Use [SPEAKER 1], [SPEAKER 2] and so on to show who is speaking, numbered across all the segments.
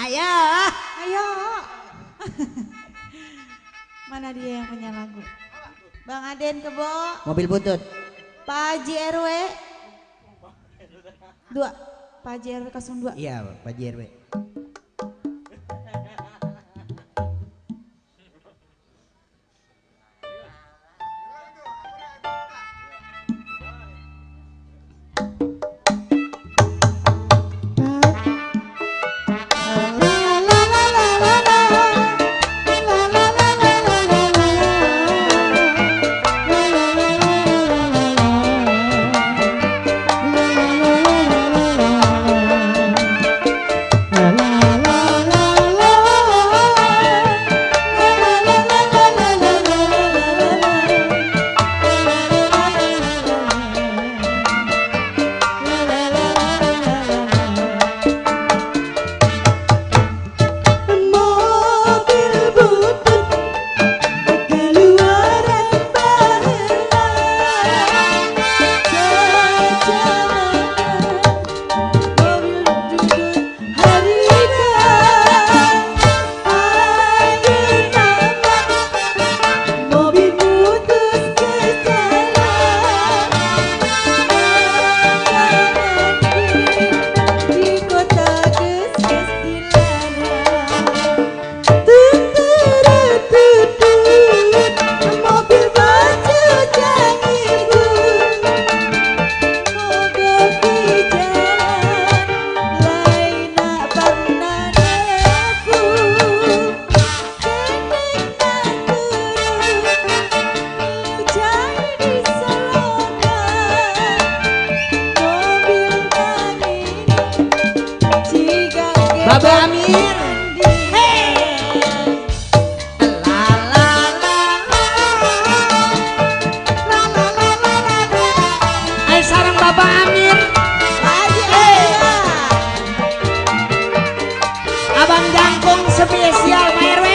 [SPEAKER 1] Ayo.
[SPEAKER 2] Ayo. Mana dia yang punya lagu? Bang Aden Kebo.
[SPEAKER 1] Mobil butut.
[SPEAKER 2] Pak Haji RW. 2. Pak Haji RW 02.
[SPEAKER 1] Iya, Pak JRW. Baba Amir. Ayo sarang Baba Amir. Abang Jangkung spesial Pak RW.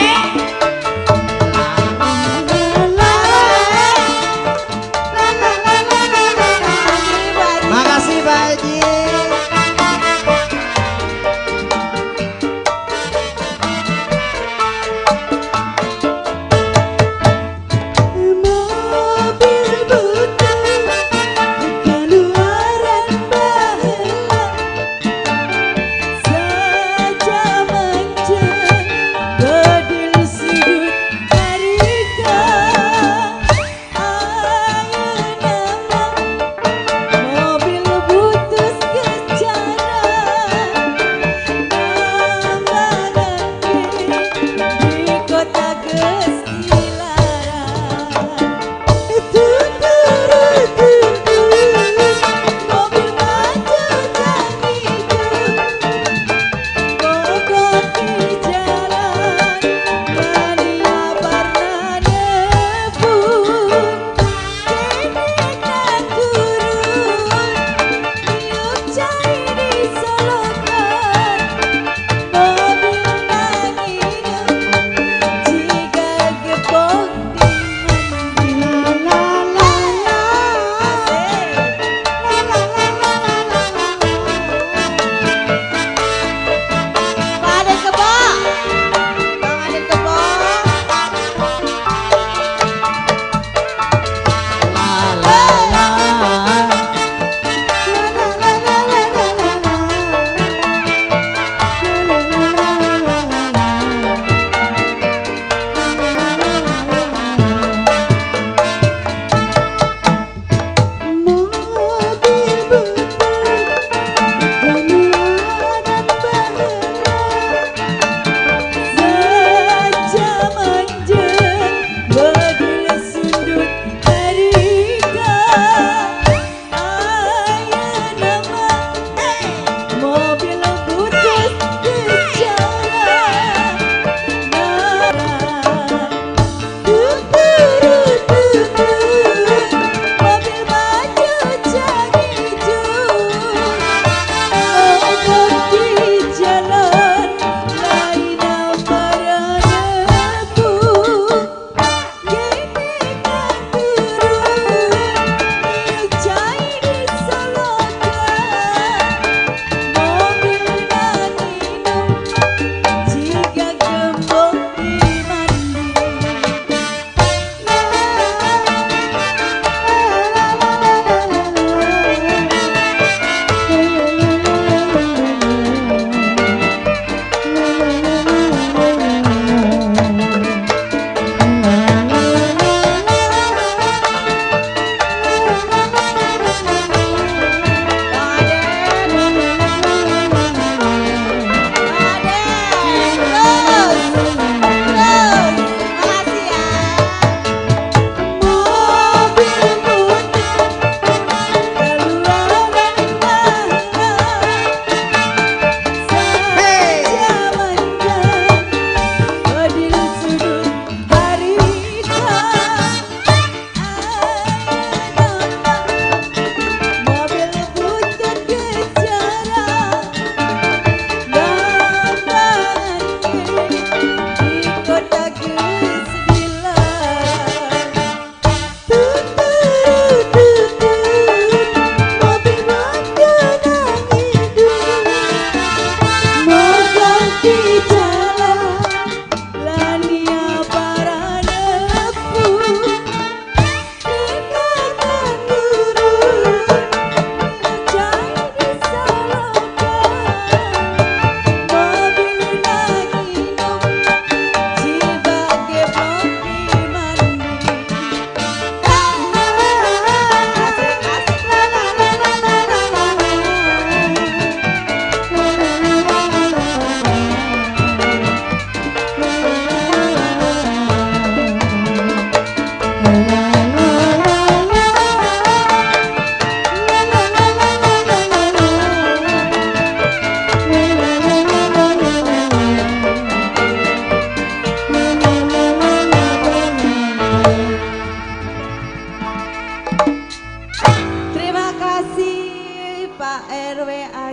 [SPEAKER 1] Makasih Pak Haji.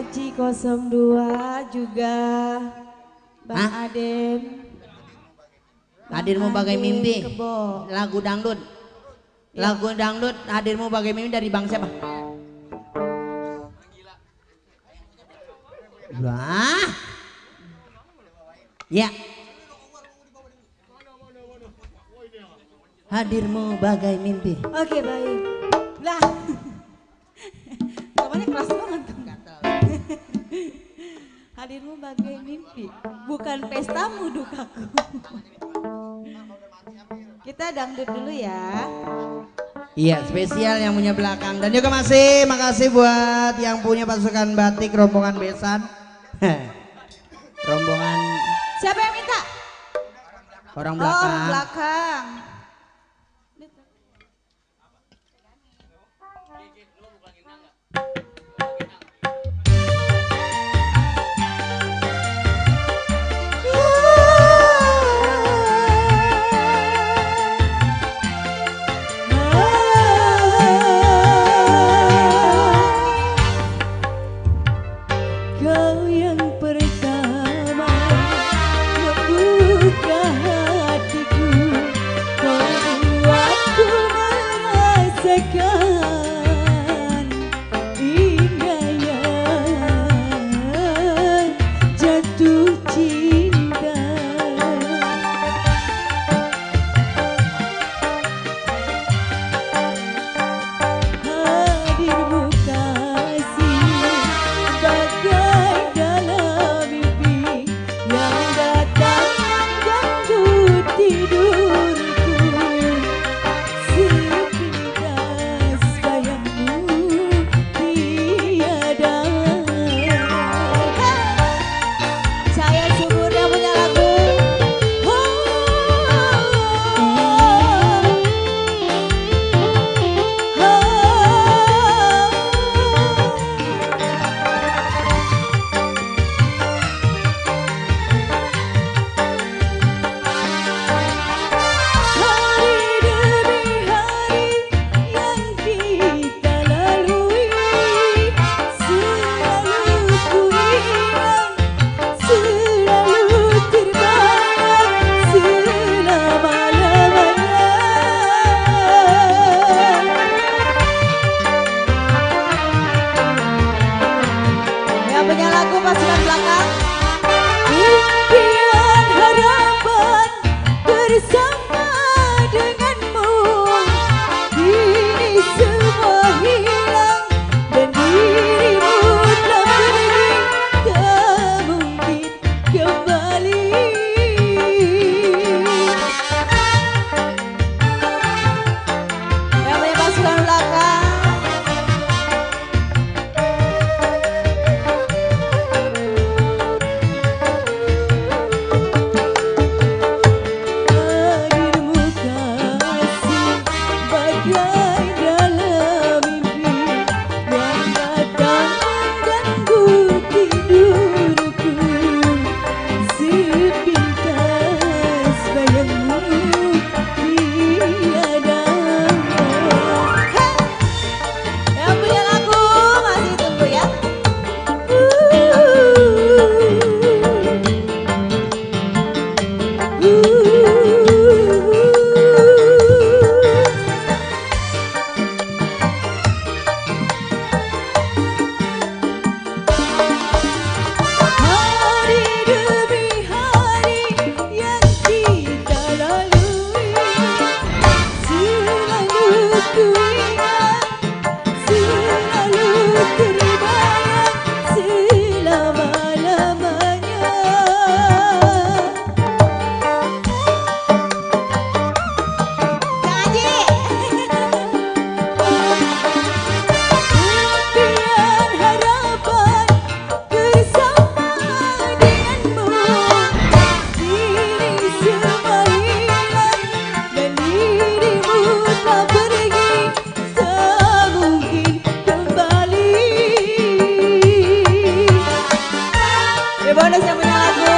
[SPEAKER 2] Haji 02 juga Bang
[SPEAKER 1] Hah?
[SPEAKER 2] Aden.
[SPEAKER 1] Hadirmu bagai mimpi.
[SPEAKER 2] Kebo.
[SPEAKER 1] Lagu dangdut. Lagu dangdut hadirmu bagai mimpi dari Bang siapa? Wah. Ya. Hadirmu bagai mimpi.
[SPEAKER 2] Oke baik. Lah. Namanya keras banget tuh. Hadirmu bagai mimpi, bukan pestamu dukaku. Kita dangdut dulu ya.
[SPEAKER 1] Iya, spesial yang punya belakang dan juga makasih buat yang punya pasukan batik rombongan besan. Rombongan
[SPEAKER 2] Siapa yang minta?
[SPEAKER 1] orang
[SPEAKER 2] Oh,
[SPEAKER 1] belakang.
[SPEAKER 2] belakang.
[SPEAKER 3] Kau yang pertama membuka hatiku, kau buatku merasakan indahnya jatuh cinta. Hadirmu kasih bagai dalam mimpi yang datang mengganggu tidurku, sepintas bayangmu tiada.
[SPEAKER 2] Saya subur yang punya lagu.
[SPEAKER 3] Hari demi hari yang kita lalui, selalu ku ingat, selalu terbayang selama-lamanya.
[SPEAKER 2] Yang punya lagu pasukan belakang.
[SPEAKER 3] Impian harapan bersama denganmu, kini semua hilang dan dirimu telah pergi, tak mungkin kembali.
[SPEAKER 2] Yang punya pasukan belakang.
[SPEAKER 3] Hadirmu kasih bagai dalam mimpi yang datang mengganggu tidurku, sepintas bayangmu tiada.
[SPEAKER 2] Yang punya lagu masih tunggu ya.
[SPEAKER 3] Hari demi hari yang kita lalui, selalu ku ingat, selalu terbayang selama-lamanya.
[SPEAKER 2] Kang Haji.
[SPEAKER 3] Impian harapan bersama denganmu, kini semua hilang dan dirimu telah pergi, tak mungkin kembali.
[SPEAKER 2] Ya bonus yang punya lagu.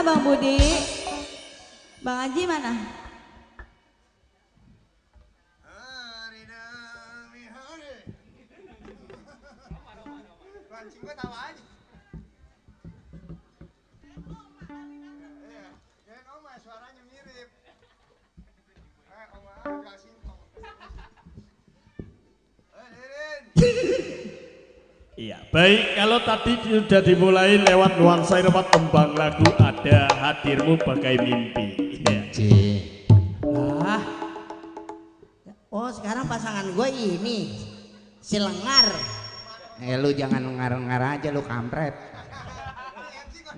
[SPEAKER 3] Mana Bang Budi? Bang Haji mana?
[SPEAKER 4] Iya, baik, kalau tadi sudah dimulai lewat nuansa irama tembang lagu Ada Hadirmu Bagai Mimpi. Iya.
[SPEAKER 1] Ah. Oh sekarang pasangan gue ini si Lengar.
[SPEAKER 5] Lu jangan ngar-ngar aja lu kampret.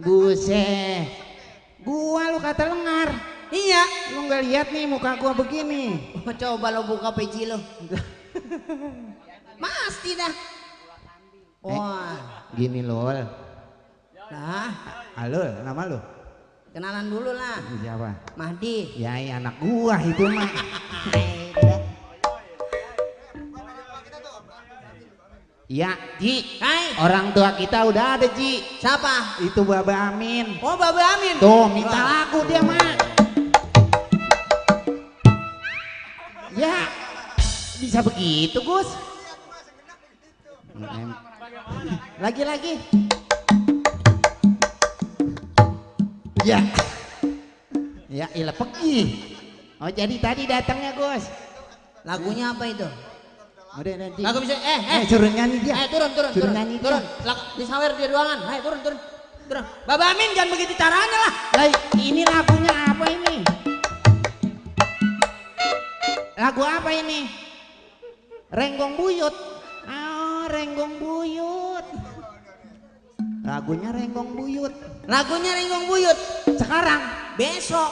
[SPEAKER 5] Buset. Gua lu kata lengar.
[SPEAKER 1] Iya.
[SPEAKER 5] Lu nggak lihat nih muka gua begini.
[SPEAKER 1] Oh, coba lo buka peci lo. Pasti dah. Wah.
[SPEAKER 5] Gini lol.
[SPEAKER 1] Nah,
[SPEAKER 5] Halo, nama lu?
[SPEAKER 1] kenalan dulu lah.
[SPEAKER 5] Siapa?
[SPEAKER 1] Mahdi.
[SPEAKER 5] Ya, anak gua itu mah. Ya, Ji.
[SPEAKER 1] Hai.
[SPEAKER 5] Orang tua kita udah ada, Ji.
[SPEAKER 1] Siapa?
[SPEAKER 5] Itu Baba Amin.
[SPEAKER 1] Oh, Baba Amin.
[SPEAKER 5] Tuh, minta
[SPEAKER 1] Wah.
[SPEAKER 5] lagu dia mah. Ya, bisa begitu, Gus. Lagi-lagi. Ya. Ya, ilah pergi. Oh, jadi tadi datangnya, Gus.
[SPEAKER 1] Lagunya apa itu?
[SPEAKER 5] Udah nanti.
[SPEAKER 1] Lagu bisa
[SPEAKER 5] Suruh nyanyi dia.
[SPEAKER 1] turun.
[SPEAKER 5] nyanyi dia.
[SPEAKER 1] Turun. Disawer di ruangan. Hai, turun. Baba Amin jangan begitu caranya lah.
[SPEAKER 5] Lah, ini lagunya apa ini? Lagu apa ini? Renggong Buyut. Oh, Renggong Buyut. Lagunya Renggong Buyut.
[SPEAKER 1] Lagunya Renggong Buyut.
[SPEAKER 5] Sekarang
[SPEAKER 1] Besok.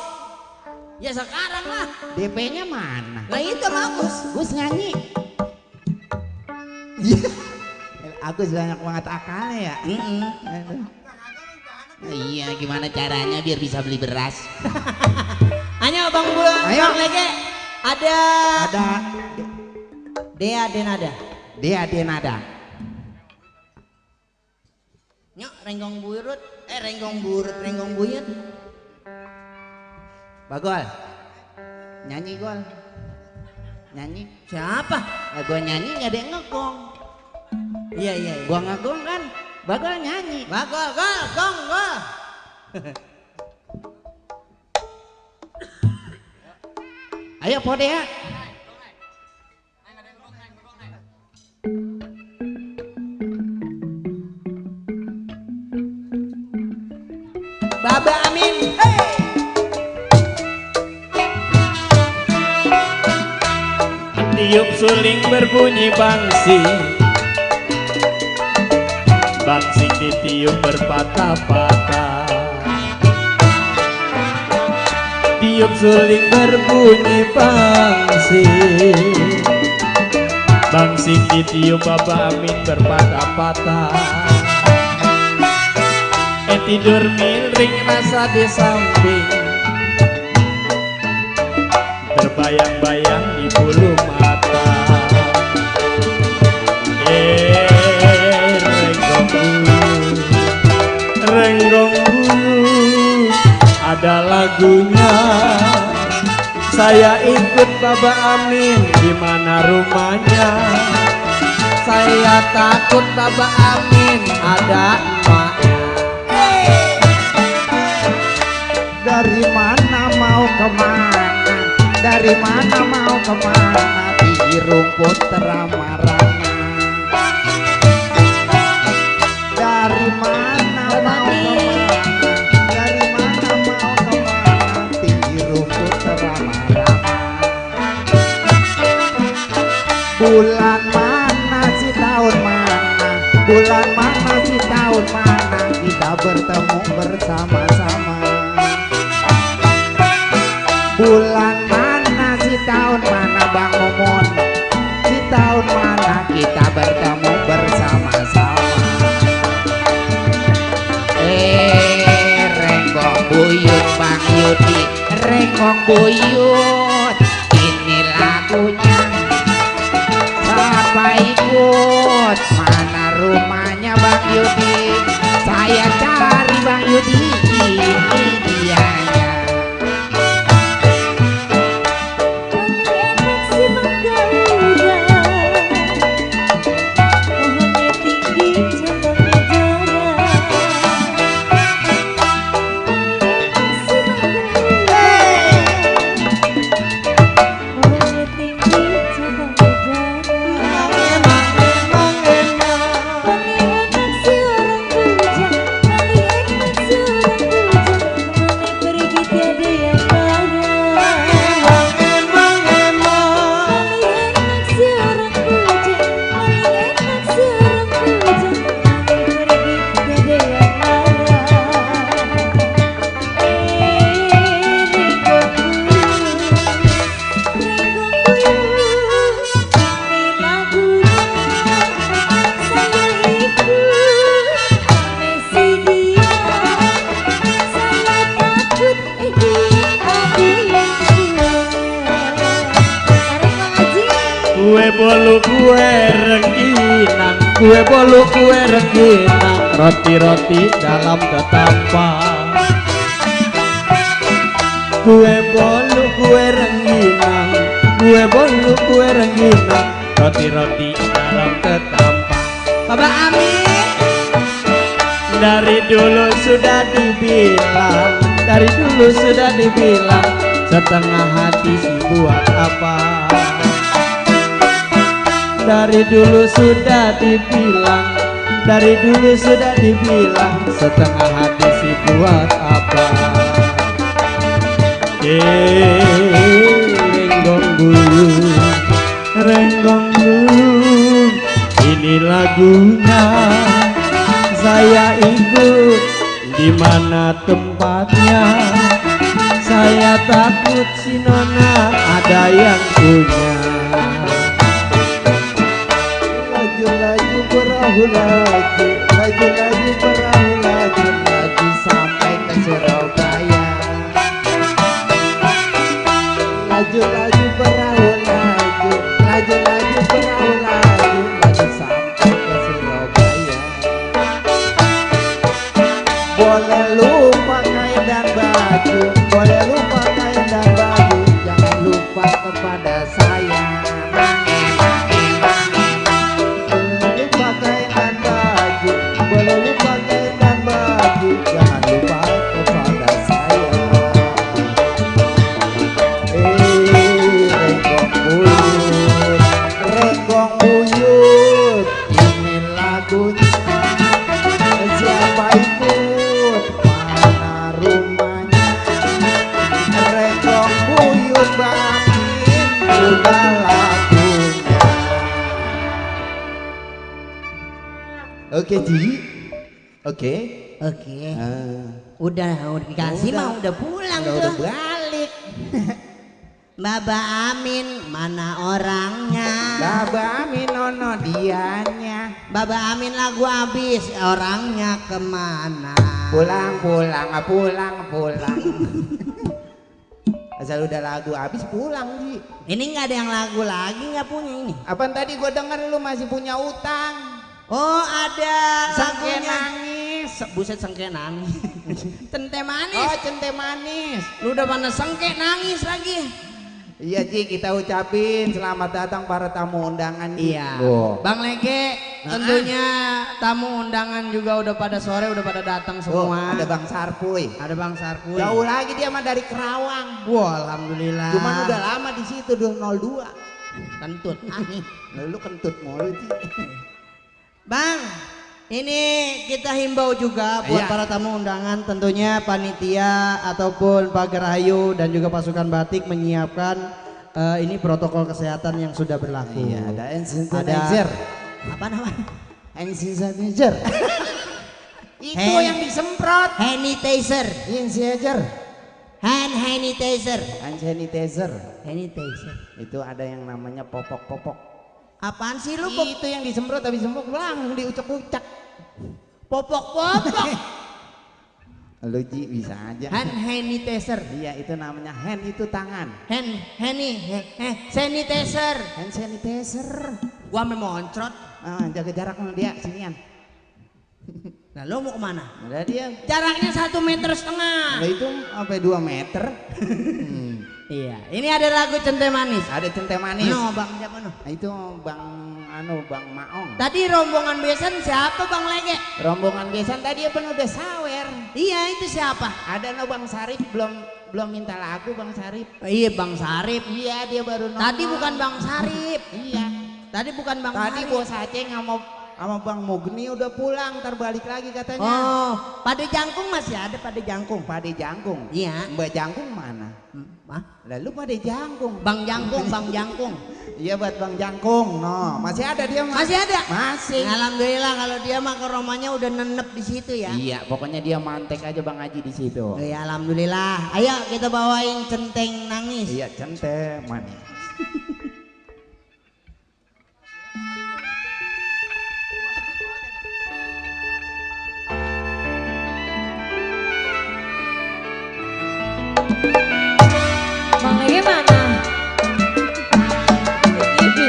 [SPEAKER 1] Ya sekarang lah.
[SPEAKER 5] DP-nya mana?
[SPEAKER 1] Lah itu bagus.
[SPEAKER 5] Gus nyanyi. Agus banyak banget akalnya ya. Aduh. Iya, gimana caranya biar bisa beli beras?
[SPEAKER 1] Hanya Bang Bulan.
[SPEAKER 5] Ayo.
[SPEAKER 1] Bang Lege. Ada
[SPEAKER 5] Ada
[SPEAKER 1] Denada.
[SPEAKER 5] dia nada.
[SPEAKER 1] Nyok Renggong Buyut. Renggong Buyut.
[SPEAKER 5] Bagol. Nyanyi Gol. Nyanyi.
[SPEAKER 1] Siapa?
[SPEAKER 5] Gua nyanyi nggak ada yang ngegong.
[SPEAKER 1] Iya.
[SPEAKER 5] Gua ngegong kan. Bagol nyanyi.
[SPEAKER 1] Bagol, gong.
[SPEAKER 5] Ayo pode ya.
[SPEAKER 1] Baba Amin. Hey.
[SPEAKER 4] Tiup suling berbunyi bangsi, bangsi ditiup berpatah-patah. Tiup suling berbunyi bangsi, bangsi ditiup Baba Amin berpatah-patah. Tidur miring rasa di samping, terbayang-bayang di bulu mata. Renggong bulu ada lagunya. Saya ikut Baba Amin di mana rumahnya. Saya takut Baba Amin ada emaknya.
[SPEAKER 5] Dari mana mau kemana? Dari mana mau kemana? Di rumput teramah-ramah. Dari mana mau kemana? Dari mana mau kemana? Di rumput teramah-ramah. Bulan mana si tahun mana? Bulan mana si tahun mana? Kita bertemu bersama-sama. Bulan mana si tahun mana Bang Momon? Si tahun mana kita bertemu bersama-sama? Renggong Buyut Bang Yudi, Renggong Buyut, ini lagunya. Siapa ikut? Mana rumahnya Bang Yudi? Saya cari Bang Yudi.
[SPEAKER 4] bolu kue rengginang, kue bolu kue rengginang, roti-roti dalam ketapang. Kue bolu kue rengginang, kue bolu kue rengginang, roti-roti dalam ketapang.
[SPEAKER 1] Bapak Amin.
[SPEAKER 4] Dari dulu sudah dibilang, dari dulu sudah dibilang, setengah hati sih buat apa. Dari dulu sudah dibilang, dari dulu sudah dibilang, setengah hati sih buat apa. Renggong bulu, renggong bulu, ini lagunya. Saya ikut di mana tempatnya. Saya takut si nona ada yang punya.
[SPEAKER 5] Laju-laju perahu laju, laju-laju perahu laju, laju sampai ke Surabaya. Laju-laju perahu laju, laju-laju perahu laju, laju sampai ke Surabaya. Boleh lupa kain dan baju, boleh lupa kain dan baju, jangan lupa kepada saya. Boleh lupa kain dan baju, boleh lupa kain dan baju, jangan lupa kepada saya. Renggong buyut, ini lagunya. Siapa ikut, mana rumahnya? Renggong buyut Bamin, udah lagunya. Oke Ji, oke.
[SPEAKER 1] Oke. Udah dikasih mah udah pulang
[SPEAKER 5] Udah
[SPEAKER 1] tuh.
[SPEAKER 5] balik.
[SPEAKER 1] Bapak Amin mana orangnya?
[SPEAKER 5] Baba Amin ono dianya.
[SPEAKER 1] Bapak Amin lagu habis, orangnya kemana?
[SPEAKER 5] Pulang, pulang. Asal udah lagu habis pulang Ji.
[SPEAKER 1] Ini nggak ada yang lagu lagi, nggak punya ini.
[SPEAKER 5] Apaan tadi gue denger lu masih punya utang.
[SPEAKER 1] Oh ada
[SPEAKER 5] Sangke
[SPEAKER 1] lagunya.
[SPEAKER 5] nangis.
[SPEAKER 1] Buset sengke nangis. Tente manis.
[SPEAKER 5] Oh cente manis.
[SPEAKER 1] Lu udah mana sengke nangis lagi?
[SPEAKER 5] Iya Ji, kita ucapin selamat datang para tamu undangan Ji.
[SPEAKER 1] Iya.
[SPEAKER 5] Oh.
[SPEAKER 1] Bang Lege, tentunya tamu undangan juga udah pada sore udah pada datang
[SPEAKER 5] Oh,
[SPEAKER 1] semua.
[SPEAKER 5] ada Bang Sarpuy.
[SPEAKER 1] Ada Bang Sarpuy.
[SPEAKER 5] Jauh lagi dia mah dari Kerawang.
[SPEAKER 1] Wah, alhamdulillah.
[SPEAKER 5] Cuman udah lama di situ 202.
[SPEAKER 1] kentut.
[SPEAKER 5] Lalu kentut mulu Ji.
[SPEAKER 1] Bang, ini kita himbau juga buat
[SPEAKER 5] Iya.
[SPEAKER 1] para tamu undangan, tentunya panitia ataupun Pagar Ayu dan juga pasukan batik menyiapkan ini protokol kesehatan yang sudah berlaku.
[SPEAKER 5] Iya, ada hand sanitizer.
[SPEAKER 1] Apa namanya?
[SPEAKER 5] Hand sanitizer. Itu
[SPEAKER 1] Hand-
[SPEAKER 5] yang disemprot.
[SPEAKER 1] Hand sanitizer.
[SPEAKER 5] Hand sanitizer.
[SPEAKER 1] Hand sanitizer.
[SPEAKER 5] Hand sanitizer.
[SPEAKER 1] Hand sanitizer.
[SPEAKER 5] Itu ada yang namanya popok-popok.
[SPEAKER 1] Apaan sih lu? Pop-
[SPEAKER 5] Itu yang disemprot habis semprot langsung diucek-ucek.
[SPEAKER 1] Popok-popok.
[SPEAKER 5] Lu Ji bisa aja.
[SPEAKER 1] Hand sanitizer.
[SPEAKER 5] Iya itu namanya hand itu tangan.
[SPEAKER 1] Hand sanitizer.
[SPEAKER 5] Hand sanitizer.
[SPEAKER 1] Gua sampe moncrot.
[SPEAKER 5] Ah, jaga jarak sama dia sinian.
[SPEAKER 1] Nah, lu mau kemana?
[SPEAKER 5] Udah dia.
[SPEAKER 1] Jaraknya 1,5 meter.
[SPEAKER 5] Nah itu sampai 2 meter.
[SPEAKER 1] Iya, ini ada lagu Cente Manis.
[SPEAKER 5] Ada cente manis.
[SPEAKER 1] No, Bang siapa no?
[SPEAKER 5] Nah, itu Bang Maong.
[SPEAKER 1] Tadi rombongan besan siapa Bang Lege?
[SPEAKER 5] Rombongan besan tadi apa udah sawer.
[SPEAKER 1] Iya, itu siapa?
[SPEAKER 5] Ada Bang Sarip belum minta lagu Bang Sarip.
[SPEAKER 1] Iya, Bang Sarip.
[SPEAKER 5] Iya dia baru nongol.
[SPEAKER 1] Tadi bukan Bang Sarip.
[SPEAKER 5] Iya.
[SPEAKER 1] Tadi bukan Bang
[SPEAKER 5] Tadi
[SPEAKER 1] Sarip.
[SPEAKER 5] Bos Aceh sama Bang Mugni udah pulang, ntar balik lagi katanya.
[SPEAKER 1] Oh, Pade Jangkung masih ada Pade Jangkung.
[SPEAKER 5] Pade Jangkung.
[SPEAKER 1] Iya.
[SPEAKER 5] Mbak Jangkung mana?
[SPEAKER 1] Hah?
[SPEAKER 5] Lalu Pade Jangkung.
[SPEAKER 1] Bang Jangkung, Bang Jangkung.
[SPEAKER 5] Iya buat Bang Jangkung. No, masih ada dia Mas.
[SPEAKER 1] Masih ada?
[SPEAKER 5] Masih.
[SPEAKER 1] Alhamdulillah kalau dia mah ke rumahnya udah nenep di situ ya.
[SPEAKER 5] Iya, pokoknya dia mantek aja Bang Haji di situ.
[SPEAKER 1] Iya, alhamdulillah. Ayo kita bawain Centeng Nangis.
[SPEAKER 5] Iya, cente manis.
[SPEAKER 3] Bang Lege mana? Ibi.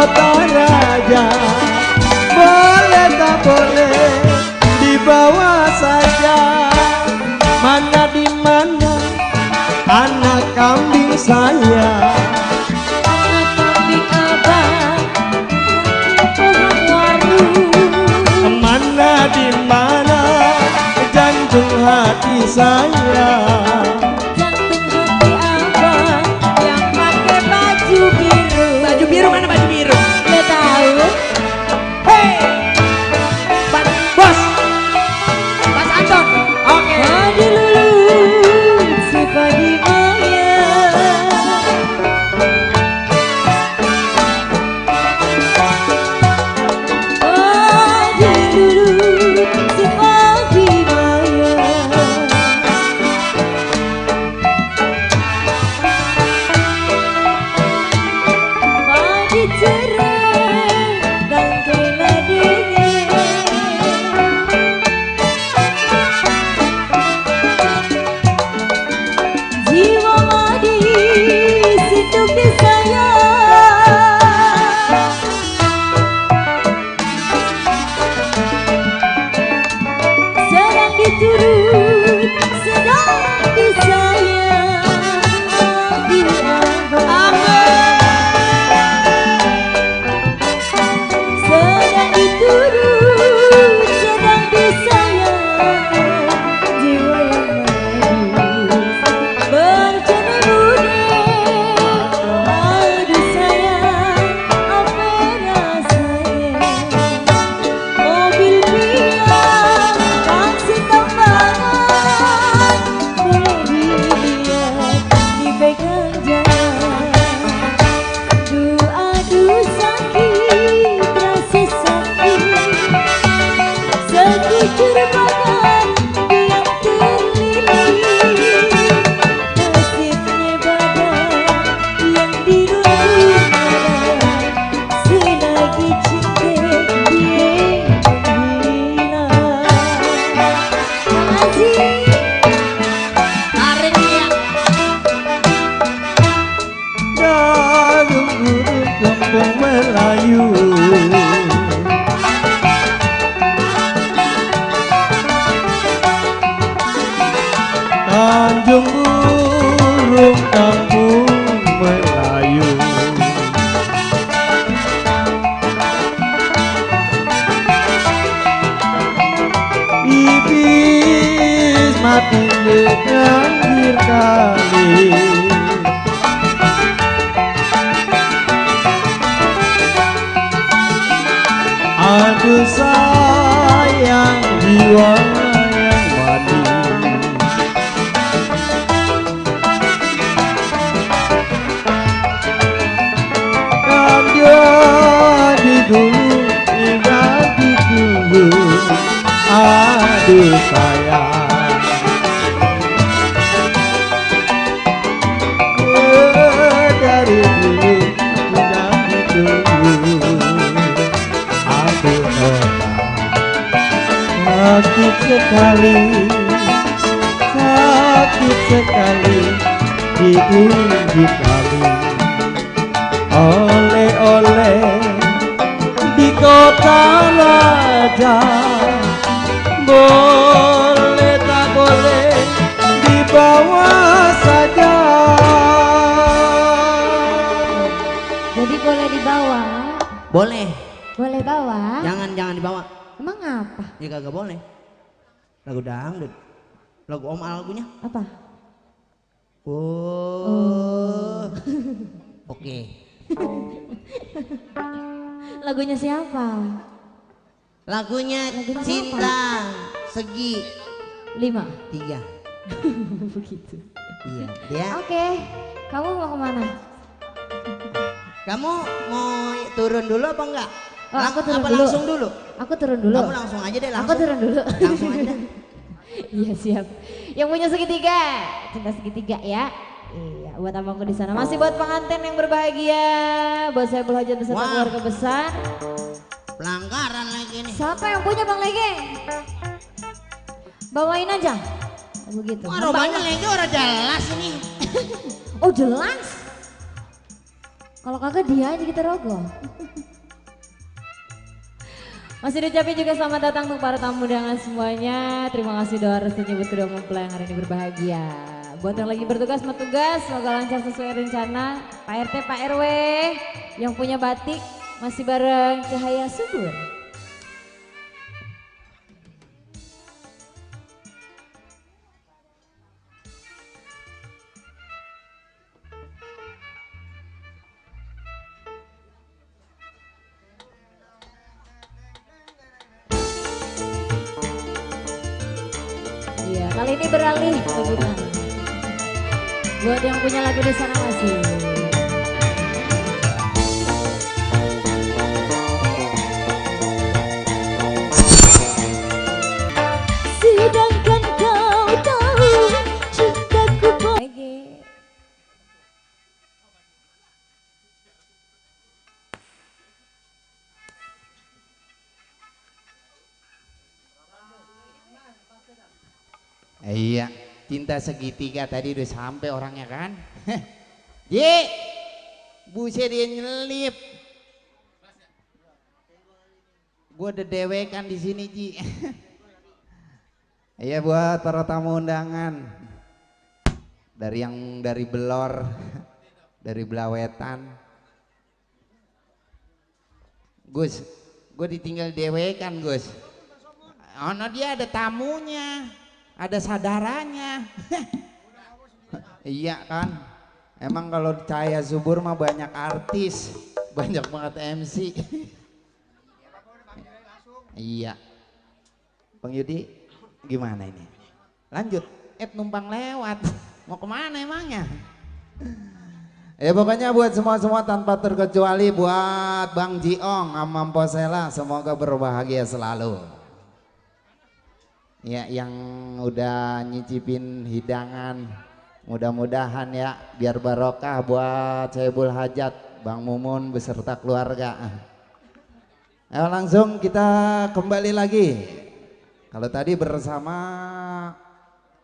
[SPEAKER 4] kota raja. Boleh tak boleh dibawa saja. Mana di mana anak kambing saya?
[SPEAKER 3] Anak kambing abang pohon waru.
[SPEAKER 4] Mana di mana jantung hati saya?
[SPEAKER 3] Jantung hati abang yang pakai baju biru.
[SPEAKER 5] Baju biru mana baju biru?
[SPEAKER 3] Lo tahu?
[SPEAKER 5] Hei, bos, Mas Anton. Oke.
[SPEAKER 3] Padi lulut si padi maya. Padi lulut si padi maya. Padi cerai dan keladanya. Jiwa madi situk di saya. Sedang diturut, sedang disayang. Aduh sedang diturut, sedang disayang. Jiwa yang manis berjana budi. Aduh sayang, apa rasanya? Mobil piang, taksi tambahan, boleh dilihat, dipegang jangan. Aduh sakit, rasa sakit. Sekujur badan yang terlilit. Nasibnya badan yang dirundung. Selagi cinta dia menghilang. Aziz.
[SPEAKER 5] Tarik dia.
[SPEAKER 4] Dayung gurun kampung Melayu. Tanjung Burung kampung Melayu. Iblis mati terakhir kali. Aduh sayang jiwa yang manis. Kan jadi dulu ganti dulu. Aduh sayang. Dari dulu ganti dulu. Aduh sakit sekali, sakit sekali diuji kali. Oleh-oleh di kota raja. Boleh tak boleh dibawa saja.
[SPEAKER 3] Jadi boleh dibawa?
[SPEAKER 1] Boleh,
[SPEAKER 3] Boleh bawa?
[SPEAKER 1] jangan dibawa.
[SPEAKER 3] Emang apa?
[SPEAKER 1] Ya kagak boleh. Lagu dangdut. Lagu Om Al lagunya.
[SPEAKER 3] Apa?
[SPEAKER 1] Oh. Oke.
[SPEAKER 3] Lagunya siapa?
[SPEAKER 1] Lagunya
[SPEAKER 3] Lagunya
[SPEAKER 1] Cinta Segi
[SPEAKER 3] 5.
[SPEAKER 1] 3.
[SPEAKER 3] Begitu.
[SPEAKER 1] Iya, dia.
[SPEAKER 3] Oke, kamu mau kemana?
[SPEAKER 1] Kamu mau turun dulu apa enggak?
[SPEAKER 3] Oh, aku turun
[SPEAKER 1] apa
[SPEAKER 3] dulu.
[SPEAKER 1] langsung dulu?
[SPEAKER 3] Aku turun dulu.
[SPEAKER 1] Kamu langsung aja deh,
[SPEAKER 3] Aku
[SPEAKER 1] langsung.
[SPEAKER 3] turun dulu.
[SPEAKER 1] Langsung aja deh.
[SPEAKER 3] Iya siap. Yang punya segitiga, cinta segitiga ya. Iya, buat abangku di sana. Masih buat pengantin yang berbahagia, buat saya Hajat beserta
[SPEAKER 1] Wah.
[SPEAKER 3] keluarga besar.
[SPEAKER 1] Pelanggaran lagi nih.
[SPEAKER 3] Siapa yang punya Bang Lege? Bawain aja. Begitu.
[SPEAKER 1] Wah, romanya lagi orang jelas ini.
[SPEAKER 3] Oh jelas. Kalau kagak dia aja kita rogoh. Masih diucapin juga selamat datang untuk para tamu undangan semuanya. Terima kasih doa restunya buat kedua mempelai yang hari ini berbahagia. Buat yang lagi bertugas tugas, semoga lancar sesuai rencana. Pak RT, Pak RW yang punya batik masih bareng Cahaya Subur. Iya, kali ini beralih ke gitar. Buat yang punya lagu di sana masih. Sedangkan kau tahu cintaku lagi.
[SPEAKER 5] Iya, cinta segitiga tadi udah sampai orangnya kan. Ji, buset dia nyelip. Gue udah dewekan di sini Ji. Iya buat para tamu undangan dari Belor, dari Blawetan. Gus, gue ditinggal dewekan Gus. Oh no, dia ada tamunya, ada sadarannya. Iya kan, emang kalau Cahaya Subur mah banyak artis, banyak banget MC. Iya, Bang Yudi gimana ini? Lanjut, numpang lewat, mau kemana emangnya? Ya pokoknya buat semua tanpa terkecuali buat Bang Jiong sama Posela semoga berbahagia selalu. Ya yang udah nyicipin hidangan mudah-mudahan ya biar barokah buat Saibul Hajat, Bang Mumun beserta keluarga. Ayo langsung kita kembali lagi. Kalau tadi bersama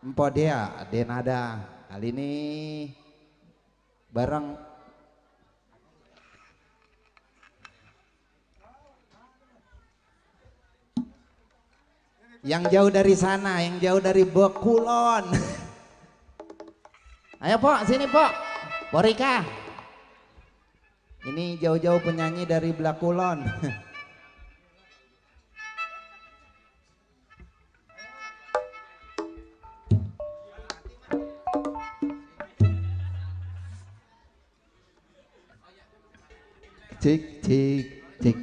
[SPEAKER 5] Mpo Dea, Denada, kali ini bareng yang jauh dari sana, yang jauh dari Bekulon. Ayo Pok, sini Pok, Porika. Ini jauh-jauh penyanyi dari Blakulon. Cik, cik, cik.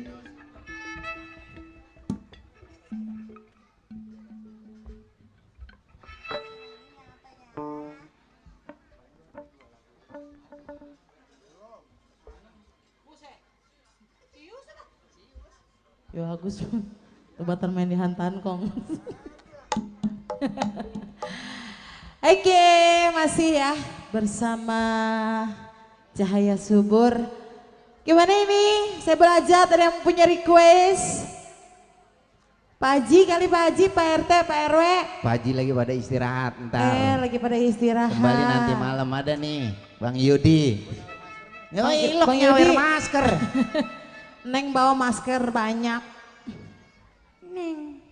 [SPEAKER 2] Yo Agus, tebatan main di hantan kong. Oke, masih ya bersama Cahaya Subur. Gimana ini? Saya belajar, ada yang punya request? Pak Haji kali Pak Haji, Pak RT, Pak RW.
[SPEAKER 5] Pak Haji lagi pada istirahat ntar.
[SPEAKER 2] Lagi pada istirahat.
[SPEAKER 5] Kembali nanti malam ada nih Bang Yudi. Ilok
[SPEAKER 2] Bang
[SPEAKER 5] nyawer
[SPEAKER 2] Yudi.
[SPEAKER 5] masker.
[SPEAKER 2] Neng bawa masker banyak. Neng.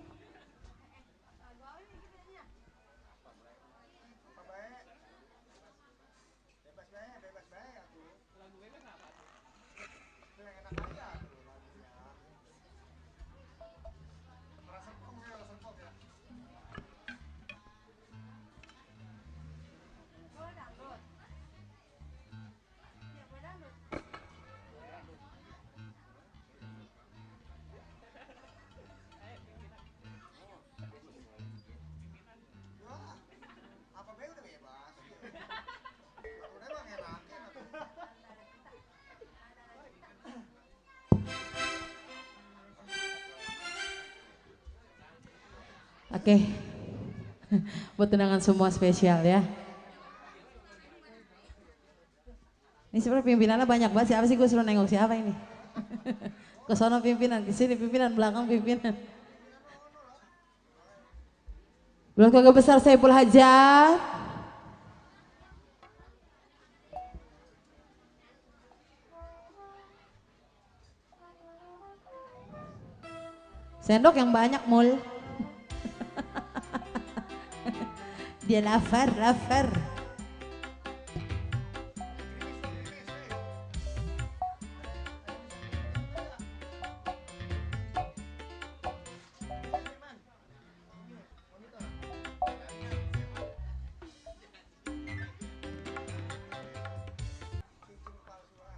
[SPEAKER 2] Oke, buat undangan semua spesial ya. Ini sebenarnya pimpinannya banyak banget. Siapa sih, gue suruh nengok siapa ini? Ke sono pimpinan, ke sini pimpinan, belakang pimpinan. Belum Keluarga Besar Saiful Hajat. Sendok yang banyak mul. Dia lapar.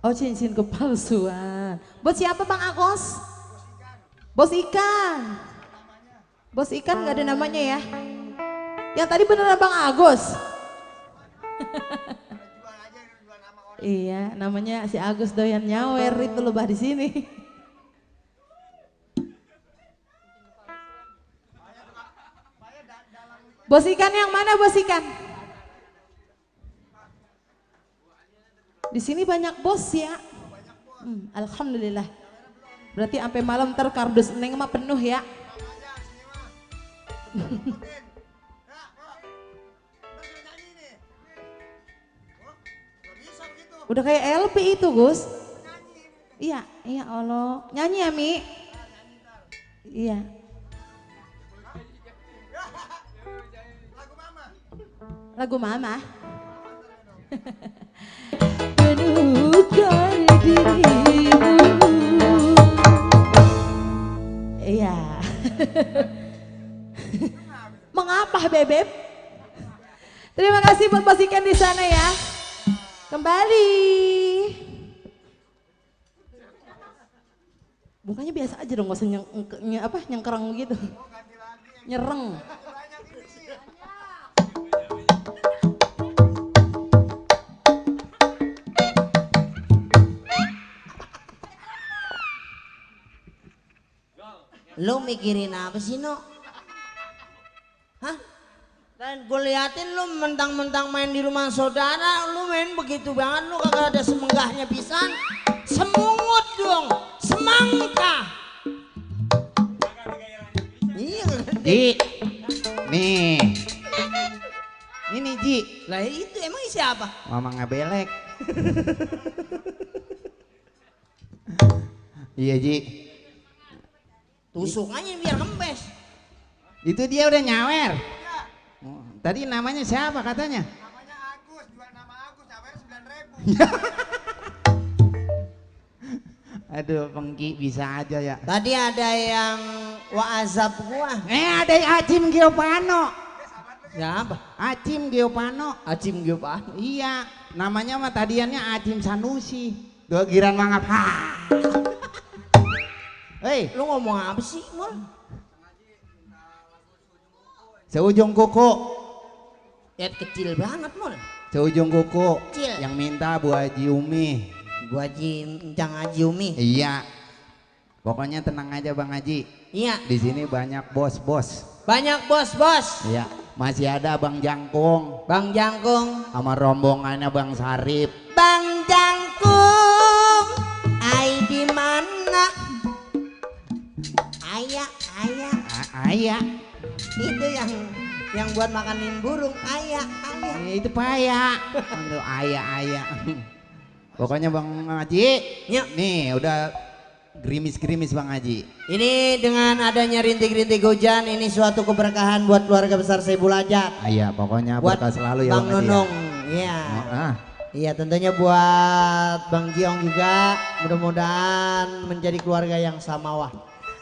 [SPEAKER 2] Oh, cincin kepalsuan. Buat siapa Bang Agus? Bos ikan. Bos ikan nggak ada namanya ya? Yang tadi beneran Bang Agus. Iya, namanya si Agus doyan nyawer itu lebah di sini. Bos ikan yang mana bos ikan? Di sini banyak bos ya. Alhamdulillah. Berarti sampai malam ntar kardus neng mah penuh ya. Udah kayak LP itu Gus. Iya Allah. Nyanyi ya Mi. Iya. Lagu Mama. Menukar dirimu. Iya. Mengapa Bebeb? Terima kasih buat Bos Ikan di sana ya. Kembali. Mukanya biasa aja dong, gak usah nyengkereng gitu. Nyereng.
[SPEAKER 6] Lu mikirin apa sih No? Hah? Dan gue liatin lu mentang-mentang main di rumah saudara, lu main begitu banget, lu kagak ada semenggahnya pisan. Semungut dong, semangka. Iya
[SPEAKER 5] Ji, nih. Ini Ji.
[SPEAKER 6] Lah itu emang siapa?
[SPEAKER 5] Mama ngabelek. Iya Ji.
[SPEAKER 6] Tusuk aja biar kempes.
[SPEAKER 5] Itu dia udah nyawer. Oh, tadi namanya siapa katanya?
[SPEAKER 7] Namanya Agus, jual nama Agus, nyawer 9.000.
[SPEAKER 5] Aduh, Pengki bisa aja ya.
[SPEAKER 6] Tadi ada yang wazab gua.
[SPEAKER 5] Ada Acim Giopano.
[SPEAKER 6] Ya apa?
[SPEAKER 5] Acim Giopano.
[SPEAKER 6] Acim Giopano.
[SPEAKER 5] Iya, namanya mah tadiannya Acim Sanusi. Dua giran mangap. Hei,
[SPEAKER 6] Lu ngomong apa sih, Mul?
[SPEAKER 5] seujung kuku.
[SPEAKER 6] Ya kecil banget, Mul.
[SPEAKER 5] Seujung kuku.
[SPEAKER 6] Kecil.
[SPEAKER 5] Yang minta Bu Haji Umi.
[SPEAKER 6] Gua Encang Haji Umi.
[SPEAKER 5] Iya. Pokoknya tenang aja Bang Haji.
[SPEAKER 6] Iya.
[SPEAKER 5] Di sini banyak bos-bos.
[SPEAKER 6] Banyak bos-bos.
[SPEAKER 5] Iya. Masih ada Bang Jangkung
[SPEAKER 6] Bang Jangkung.
[SPEAKER 5] sama rombongannya Bang Sarip.
[SPEAKER 6] Bang Jangkung. Ai di mana? Ayah.
[SPEAKER 5] Ayah.
[SPEAKER 6] Itu yang buat makanin burung. Ayah.
[SPEAKER 5] Itu paya. Untuk ayah. Pokoknya Bang Haji.
[SPEAKER 6] Ya.
[SPEAKER 5] Nih udah gerimis-gerimis Bang Haji.
[SPEAKER 6] Ini dengan adanya rintik-rintik hujan, ini suatu keberkahan buat keluarga besar Saibul Hajat.
[SPEAKER 5] Iya, pokoknya
[SPEAKER 6] Buat
[SPEAKER 5] berkah selalu ya
[SPEAKER 6] Bang
[SPEAKER 5] Bang Haji.
[SPEAKER 6] Nunung. Iya. Iya, tentunya buat Bang Jiong juga. Mudah-mudahan menjadi keluarga yang samawah.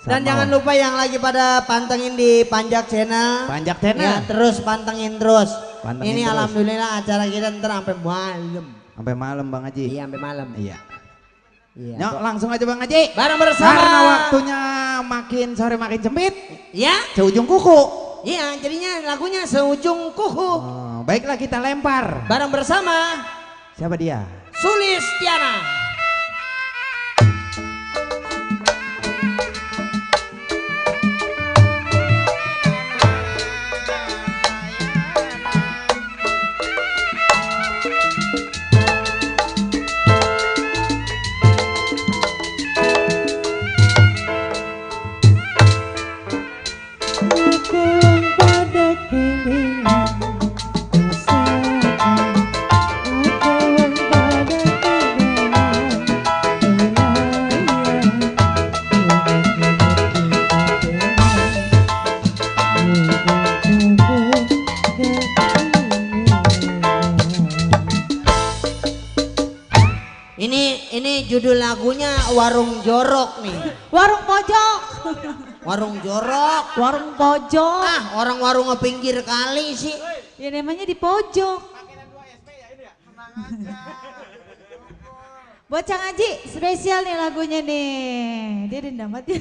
[SPEAKER 6] Dan
[SPEAKER 5] Samawah.
[SPEAKER 6] jangan lupa yang lagi pada pantengin di Panjak Channel.
[SPEAKER 5] Panjak Channel.
[SPEAKER 6] Ya, terus pantengin terus.
[SPEAKER 5] Pantengin
[SPEAKER 6] Ini
[SPEAKER 5] terus.
[SPEAKER 6] alhamdulillah acara kita ntar sampai malam.
[SPEAKER 5] Sampai malam Bang Haji.
[SPEAKER 6] Iya, sampai malam.
[SPEAKER 5] Iya.
[SPEAKER 6] Iya.
[SPEAKER 5] Yuk langsung aja Bang Haji.
[SPEAKER 6] Bareng bersama.
[SPEAKER 5] Karena waktunya makin sore makin sempit.
[SPEAKER 6] Ya.
[SPEAKER 5] Seujung kuku.
[SPEAKER 6] Iya, jadinya lagunya seujung kuku.
[SPEAKER 5] Oh, baiklah kita lempar.
[SPEAKER 6] Bareng bersama
[SPEAKER 5] Siapa dia?
[SPEAKER 6] Sulistiana. judul lagunya Warung Jorok nih.
[SPEAKER 2] Warung pojok.
[SPEAKER 6] Warung Jorok.
[SPEAKER 2] Warung pojok.
[SPEAKER 6] Ah, orang warung ngepinggir kali sih.
[SPEAKER 2] Ya namanya di pojok. Buat Cang Aji spesial nih lagunya nih. Dia dendam banget ya.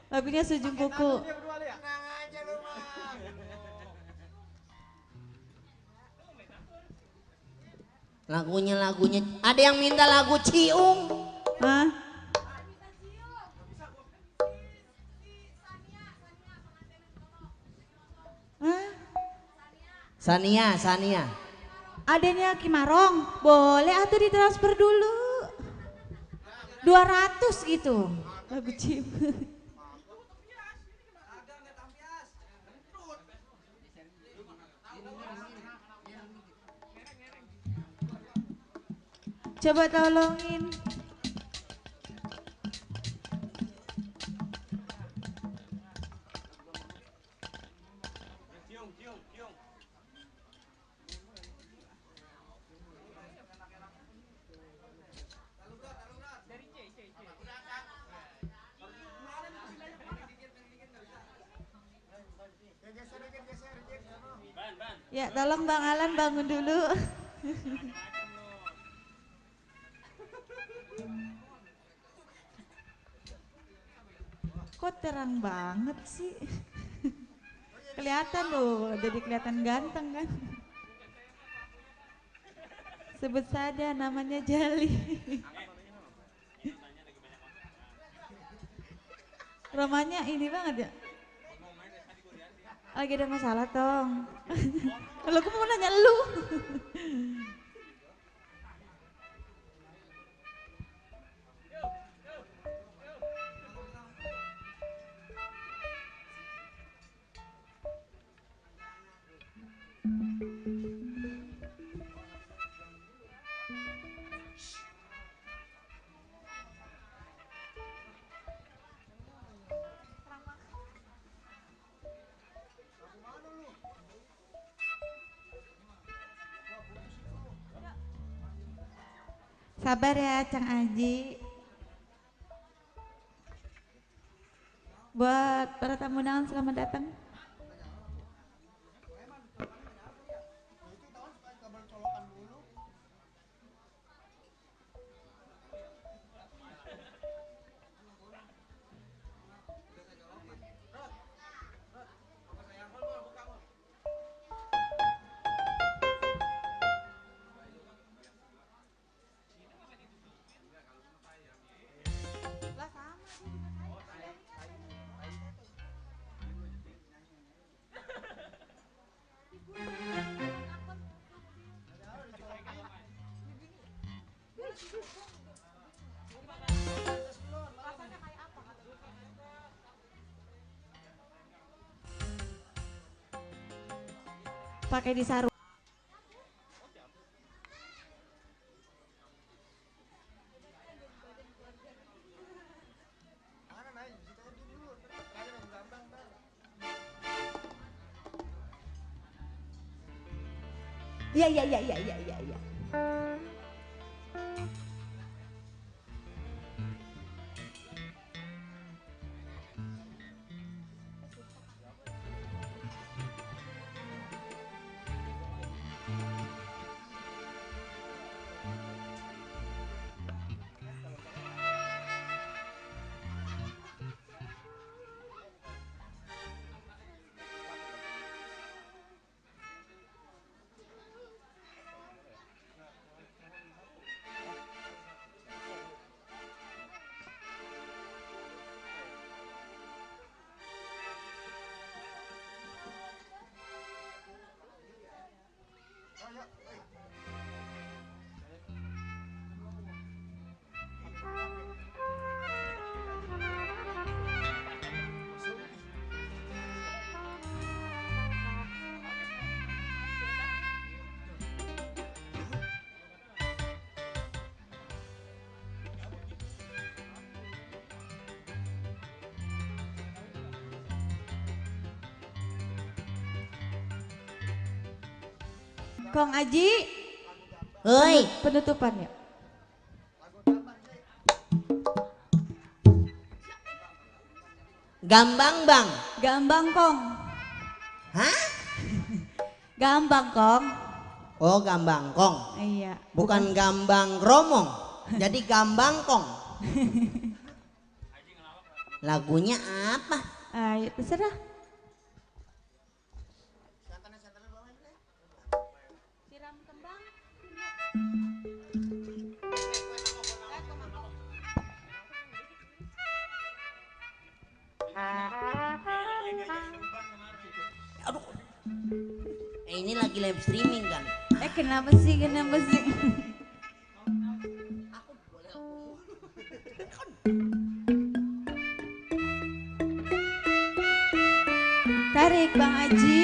[SPEAKER 2] Lagunya Sujung Kuku.
[SPEAKER 6] Lagunya ada yang minta lagu Ciung.
[SPEAKER 2] Hah? Hah?
[SPEAKER 6] Sania.
[SPEAKER 2] Adanya Kimarong, boleh atau ditransfer dulu. 200 gitu. Lagu Cium. Coba tolongin. Ya, tolong Bang Alan bangun dulu. Kok terang banget sih? Kelihatan loh, jadi kelihatan ganteng kan? Sebut saja namanya Jali. Romanya ini banget ya? Lagi ada masalah Tong. Kalau aku mau nanya lu. Sabar ya Cang Aji. Buat para tamu undangan selamat datang. Pakai disaru. Iya. Kong Aji,
[SPEAKER 6] Hei,
[SPEAKER 2] penutupan ya.
[SPEAKER 6] Gambang bang.
[SPEAKER 2] Gambang kong.
[SPEAKER 6] Hah?
[SPEAKER 2] Gambang kong.
[SPEAKER 6] Oh gambang kong.
[SPEAKER 2] Iya.
[SPEAKER 6] Bukan gambang kromong. Jadi gambang kong. Lagunya apa?
[SPEAKER 2] Ayo terserah. Siram kembang.
[SPEAKER 6] Aduh. Ini lagi live streaming kan?
[SPEAKER 2] Kenapa sih? Kenapa sih? Tarik Bang Aji.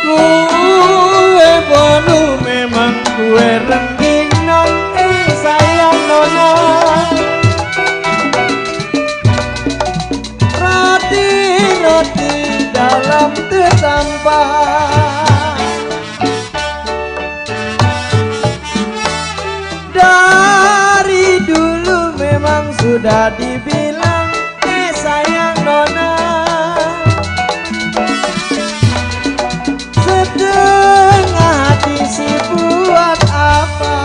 [SPEAKER 4] Gue bolu memang gue rengginang sayang nona. Roti dalam tertampar. Dari dulu memang sudah dibilang sayang nona. Setengah hati si buat apa?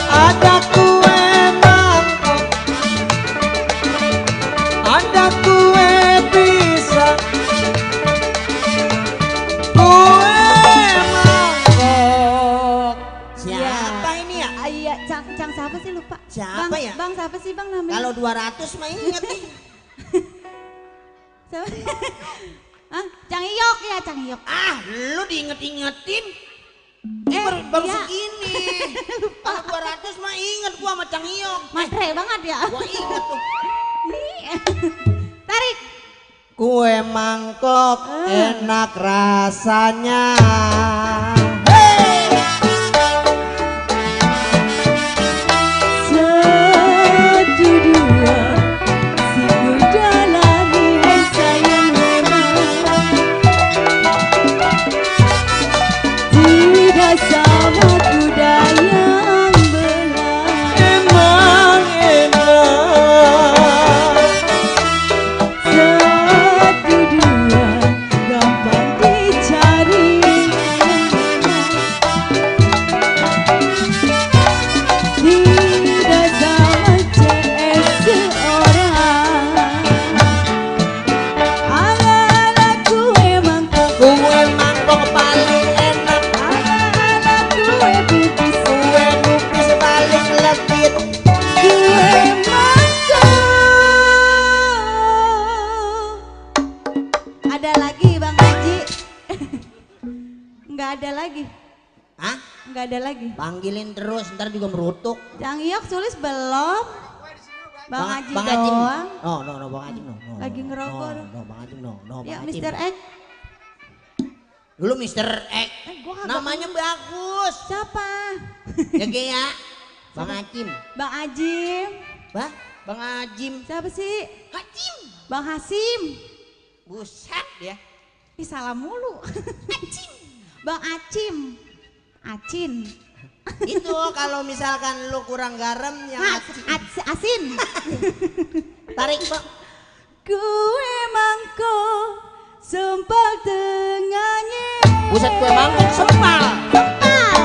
[SPEAKER 4] Ada kue mangkok, ada kue pisang, kue mangkok.
[SPEAKER 6] Siapa ini ya?
[SPEAKER 2] Iya, Cang siapa sih lupa?
[SPEAKER 6] Siapa
[SPEAKER 2] Bang,
[SPEAKER 6] ya?
[SPEAKER 2] Bang siapa sih Bang namanya?
[SPEAKER 6] Kalau 200 mah inget nih.
[SPEAKER 2] Siapa? Hah? Cang Iyok ya, Cang Iyok.
[SPEAKER 6] Ah, lu diinget-ingetin. Baru
[SPEAKER 2] iya.
[SPEAKER 6] segini. Kalau 200 mah inget gua sama Cang Iyok.
[SPEAKER 2] Matre banget ya.
[SPEAKER 6] Gua inget tuh.
[SPEAKER 2] Tarik.
[SPEAKER 1] Kue mangkok enak rasanya.
[SPEAKER 2] Satu dua si kuda lari sayang memang tidak sama kuda yang belah.
[SPEAKER 4] Emang
[SPEAKER 2] Satu dua gampang dicari. Tidak sama CS seorang. Ala-ala kue mangkok,
[SPEAKER 6] Kue mangkok paling enak.
[SPEAKER 2] ala-ala kue pipis,
[SPEAKER 6] Kue lupis paling legit.
[SPEAKER 2] kue mangkok. Ada lagi Bang Haji? Nggak ada lagi.
[SPEAKER 6] Hah?
[SPEAKER 2] Nggak ada lagi.
[SPEAKER 6] Panggilin terus, ntar juga merutuk.
[SPEAKER 2] Cang Iyok sulis belum? Bang Haji
[SPEAKER 6] Bang Haji.
[SPEAKER 2] doang.
[SPEAKER 6] No, Bang Haji no.
[SPEAKER 2] Lagi ngerokok.
[SPEAKER 6] No, Bang Haji no.
[SPEAKER 2] Ya
[SPEAKER 6] Bang Haji.
[SPEAKER 2] Mr. X.
[SPEAKER 6] Dulu Mr. X.
[SPEAKER 2] Gua kagak
[SPEAKER 6] Namanya bagus.
[SPEAKER 2] Siapa?
[SPEAKER 6] Ya ya. Bang Hajim.
[SPEAKER 2] Bang Ajim.
[SPEAKER 6] Bah, Bang Hajim.
[SPEAKER 2] Siapa sih?
[SPEAKER 6] Hajim.
[SPEAKER 2] Bang Hasim.
[SPEAKER 6] Buset ya.
[SPEAKER 2] Ih salah mulu. Acim. Bang Acim. Acin.
[SPEAKER 6] Itu kalau misalkan lu kurang garam yang
[SPEAKER 2] Asin.
[SPEAKER 6] tarik, Bang.
[SPEAKER 2] Kue mangkok sempal tengahnya.
[SPEAKER 6] Buset kue mangkok sempal.
[SPEAKER 2] Sempal.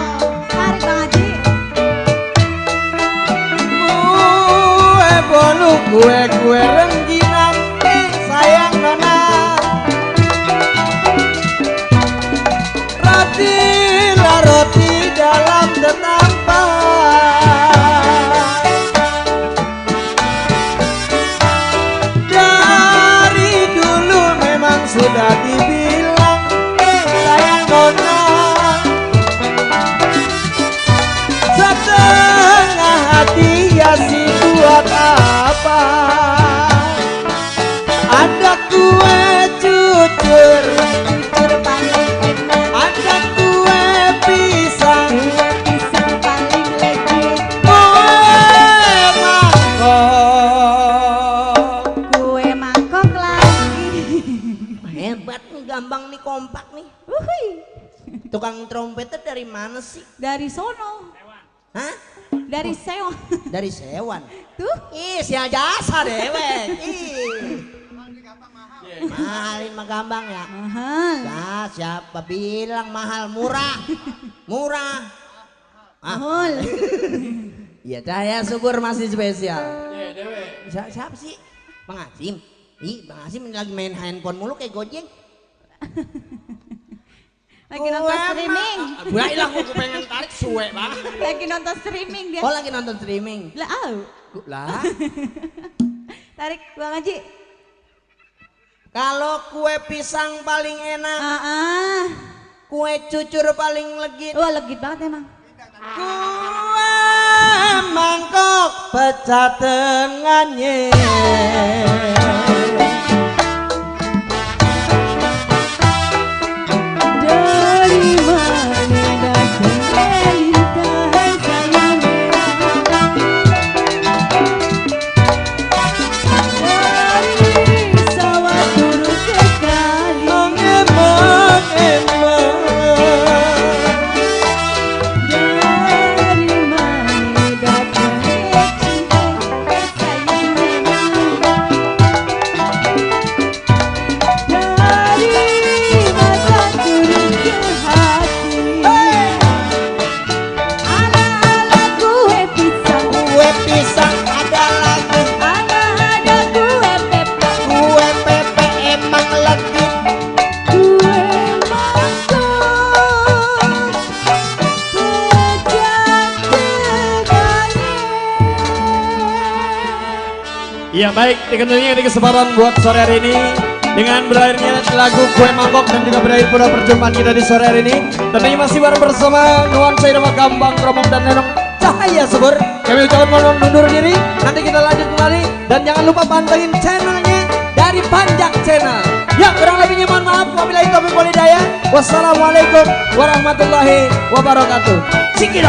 [SPEAKER 2] Tarik Bang Haji.
[SPEAKER 4] kue bolu kue rengginang sayang nona. Roti dalam tertampar. Dari dulu memang sudah dibilang sayang nona. Setengah hati ya si buat apa?
[SPEAKER 6] dari mana sih?
[SPEAKER 2] Dari sono.
[SPEAKER 6] Hah?
[SPEAKER 2] Dari sewa.
[SPEAKER 6] Dari Sewan.
[SPEAKER 2] Tuh.
[SPEAKER 6] Ih, si jasa dewek. Ih. Mahalin mah gampang ya.
[SPEAKER 2] Mahal.
[SPEAKER 6] Ya, siapa bilang mahal? Murah. Murah.
[SPEAKER 2] Mahal.
[SPEAKER 6] Iya, Cahaya Subur masih spesial. Siapa sih? Bang Asim. Ih, Bang Asim lagi main handphone mulu kayak Gojek.
[SPEAKER 2] Lagi nonton streaming.
[SPEAKER 6] Baiklah, aku pengen tarik suwe banget.
[SPEAKER 2] Lagi nonton streaming dia.
[SPEAKER 6] Oh, lagi nonton streaming.
[SPEAKER 2] Lah,
[SPEAKER 6] Lah,
[SPEAKER 2] tarik Bang Haji.
[SPEAKER 6] kalau kue pisang paling enak, kue cucur paling legit.
[SPEAKER 2] Wah, legit banget emang.
[SPEAKER 6] Kue mangkok pecah tengahnya.
[SPEAKER 2] Dari mana datang bintang sayang? Dari sawah turun ke kali. Dari mana datang cinta sayang? Dari masa turun ke hati. Ala-ala kue pisang.
[SPEAKER 6] Kue pisang ada lagi,
[SPEAKER 2] Ala-ala kue pepe.
[SPEAKER 6] kue pepe emang legit.
[SPEAKER 2] Kue mangkok pecah tengahnya.
[SPEAKER 4] Iya baik, tentunya di kesempatan buat sore hari ini dengan berakhirnya lagu Kue Mangkok dan juga berakhir pula perjumpaan kita di sore hari ini. Tentunya masih bareng bersama Nuansa Irama Gambang, Romong dan Nenong Cahaya Subur. Kami ucapkan mohon undur diri. Nanti kita lanjut kembali dan jangan lupa pantengin channelnya dari Panjang Channel. Ya kurang lebihnya mohon maaf. Wabillahi taufiq wal hidayah. Wassalamualaikum warahmatullahi wabarakatuh. Cikidot.